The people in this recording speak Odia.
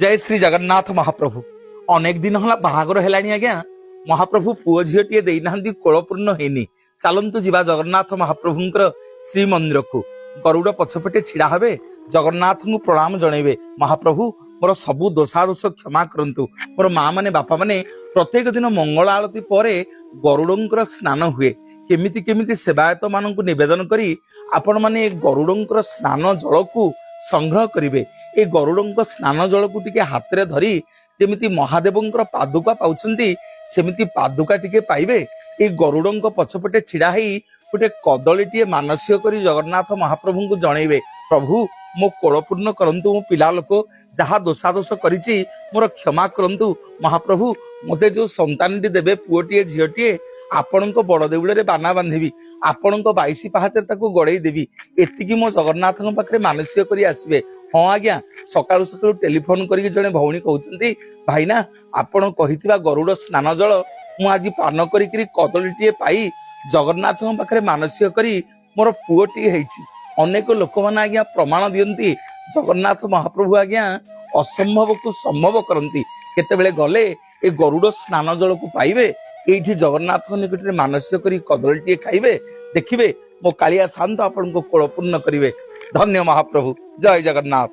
ଜୟ ଶ୍ରୀ ଜଗନ୍ନାଥ ମହାପ୍ରଭୁ। ଅନେକ ଦିନ ହେଲା ବାହାଘର ହେଲାଣି ଆଜ୍ଞା, ମହାପ୍ରଭୁ ପୁଅ ଝିଅଟିଏ ଦେଇନାହାନ୍ତି, କୋଳପୂର୍ଣ୍ଣ ହେଇନି। ଚାଲନ୍ତୁ ଯିବା ଜଗନ୍ନାଥ ମହାପ୍ରଭୁଙ୍କର ଶ୍ରୀମନ୍ଦିରକୁ। ଗରୁଡ଼ ପଛପଟେ ଛିଡା ହେବେ, ଜଗନ୍ନାଥଙ୍କୁ ପ୍ରଣାମ ଜଣେଇବେ। ମହାପ୍ରଭୁ, ମୋର ସବୁ ଦୋଷାଦୋଷ କ୍ଷମା କରନ୍ତୁ। ମୋର ମା ମାନେ, ବାପା ମାନେ, ପ୍ରତ୍ୟେକ ଦିନ ମଙ୍ଗଳ ଆଳତୀ ପରେ ଗରୁଡ଼ଙ୍କର ସ୍ନାନ ହୁଏ। କେମିତି କେମିତି ସେବାୟତ ମାନଙ୍କୁ ନିବେଦନ କରି ଆପଣମାନେ ଏ ଗରୁଡ଼ଙ୍କର ସ୍ନାନ ଜଳକୁ ସଂଗ୍ରହ କରିବେ। ଏ ଗରୁଡ଼ଙ୍କ ସ୍ନାନ ଜଳକୁ ଟିକେ ହାତରେ ଧରି ଯେମିତି ମହାଦେବଙ୍କର ପାଦୁକା ପାଉଛନ୍ତି, ସେମିତି ପାଦୁକା ଟିକେ ପାଇବେ। ଏଇ ଗରୁଡ଼ଙ୍କ ପଛପଟେ ଛିଡା ହେଇ ଗୋଟେ କଦଳୀଟିଏ ମାନସିକ କରି ଜଗନ୍ନାଥ ମହାପ୍ରଭୁଙ୍କୁ ଜଣେଇବେ, ପ୍ରଭୁ, ମୋ କୋଳପୂର୍ଣ୍ଣ କରନ୍ତୁ, ମୁଁ ପିଲା ଲୋକ, ଯାହା ଦୋଷାଦୋଷ କରିଛି ମୋର କ୍ଷମା କରନ୍ତୁ। ମହାପ୍ରଭୁ, ମତେ ଯୋଉ ସନ୍ତାନଟି ଦେବେ, ପୁଅଟିଏ ଝିଅଟିଏ, ଆପଣଙ୍କ ବଡ ଦେଉଳରେ ବାନା ବାନ୍ଧିବି, ଆପଣଙ୍କ 22 ପାହାଚରେ ତାକୁ ଗଡେଇ ଦେବି। ଏତିକି ମୋ ଜଗନ୍ନାଥଙ୍କ ପାଖରେ ମାନସିକ କରି ଆସିବେ। ହଁ ଆଜ୍ଞା, ସକାଳୁ ସକାଳୁ ଟେଲିଫୋନ କରିକି ଜଣେ ଭଉଣୀ କହୁଛନ୍ତି, ଭାଇନା, ଆପଣ କହିଥିବା ଗରୁଡ ସ୍ନାନ ଜଳ ମୁଁ ଆଜି ପାନ କରିକିରି କଦଳୀଟିଏ ପାଇ ଜଗନ୍ନାଥଙ୍କ ପାଖରେ ମାନସିକ କରି ମୋର ପୁଅଟିଏ ହେଇଛି। ଅନେକ ଲୋକମାନେ ଆଜ୍ଞା ପ୍ରମାଣ ଦିଅନ୍ତି, ଜଗନ୍ନାଥ ମହାପ୍ରଭୁ ଆଜ୍ଞା ଅସମ୍ଭବକୁ ସମ୍ଭବ କରନ୍ତି। କେତେବେଳେ ଗଲେ ଏ ଗରୁଡ ସ୍ନାନ ଜଳକୁ ପାଇବେ, ଏଇଠି ଜଗନ୍ନାଥଙ୍କ ନିକଟରେ ମାନସିକ କରି କଦଳୀଟିଏ ଖାଇବେ, ଦେଖିବେ ମୋ କାଳିଆ ସାଆନ୍ତ ଆପଣଙ୍କୁ କୋଳପୂର୍ଣ୍ଣ କରିବେ। ଧନ୍ୟ ମହାପ୍ରଭୁ, ଜୟ ଜଗନ୍ନାଥ।